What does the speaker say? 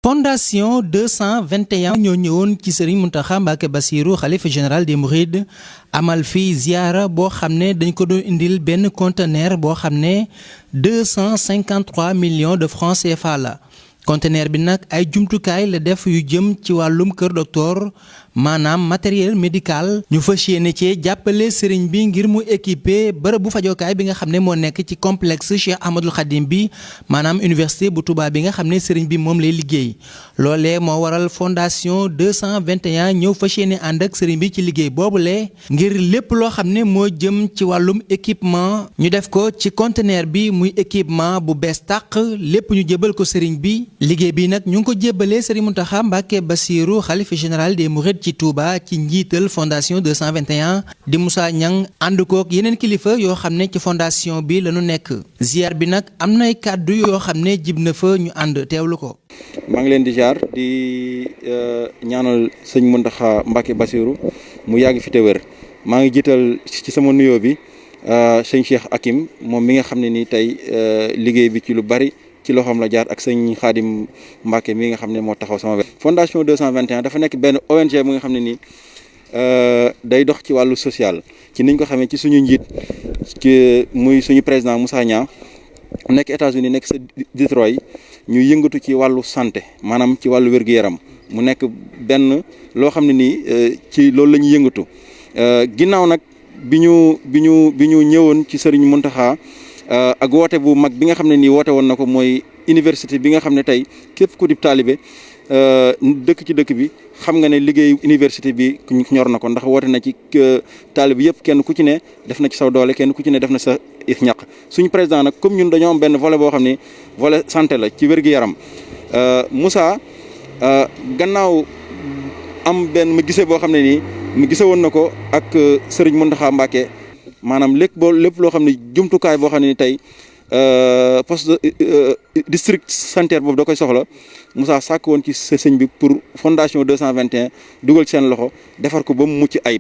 Fondation 221 ñoo ñëwoon ci Serigne Mountakha Mbacké Bassirou xalifa général des Mourides amal fi ziara boo xam ne dañ ko doon indil benn conteneur boo xam ne 253 millions de francs CFA la conteneur bi nag ay jumtukaay la def yu jëm ci wàllum kër docteur maanaam matériel médical ñu fas yéene ci jàppale sëriñ bi ngir mu équiper bërëb bu fajokaay bi nga xam ne moo nekk ci complexe Cheikh Ahmadoul Khadim bi maanaam université bu Touba bi nga xam ne sëriñ bi moom lay liggéey loolee moo waral fondation 221 ñëw fas yéene ànd ak sëriñ bi ci liggéey boobule ngir lépp loo xam ne moo jëm ci wàllum équipement ñu def ko ci conteneur bi muy équipement bu bees tàq lépp ñu jébal ko sëriñ bi liggéey bi nag ñu ngi ko jébalee sëriñ Mountakha Mbacké Bassirou xalifa général des Mourides ci Touba ci njiital fondation 221 di Moussa Niang ànd kook yeneen kilifa yoo xam ne ci fondation bi la ñu nekk ziar bi nag am nay kàddu yoo xam ne jib na fa ñu ànd teewlu ko. maa ngi leen di jaar di ñaanal sëñ Mountakha Mbacké Bassirou mu yàgg fi te wér maa ngi jiital ci sama nuyoo bi sëñ Cheikh Hakim moom mi nga xam ne ni tey liggéey bi ci lu bari ci loxoom la jaar ak sëñ Khadim Mbacké mi nga xam ne moo taxaw sama wet. fondation 221 dafa nekk benn ONG bu nga xam ne nii day dox ci wàllu social ci niñ ko xamee ci suñu njiit ci muy suñu président Moussa Niang nekk États-Unis nekk sa Detroit ñu yëngatu ci wàllu santé maanaam ci wàllu wér-gu-yaram mu nekk benn loo xam ne nii ci loolu la ñuy yëngatu ginnaaw nag bi ñu ñëwoon ci Serigne Mountakha ak woote bu mag bi nga xam ne nii woote woon na ko mooy université bi nga xam ne tey képp ku di taalibe dëkk ci dëkk bi xam nga ne liggéey université bi ñor na ko ndax woote na ci taalibe yëpp kenn ku ci ne def na ci saw doole kenn ku ci ne def na sa ñaq suñu président nag comme ñun dañoo am benn volet boo xam ne volet santé la ci wér-gu-yaram Moussa gannaaw am benn mu gisee boo xam ne nii mu gisee woon na ko ak Serigne Mountakha Mbacké maanaam lépp loo xam ne jumtukaay boo xam ne ni tey poste district sanitaire boobu da koy soxla Moussa sàkk woon ci sëñ bi pour fondation 221 dugal ci seen loxo defar ko ba mu mucc ayib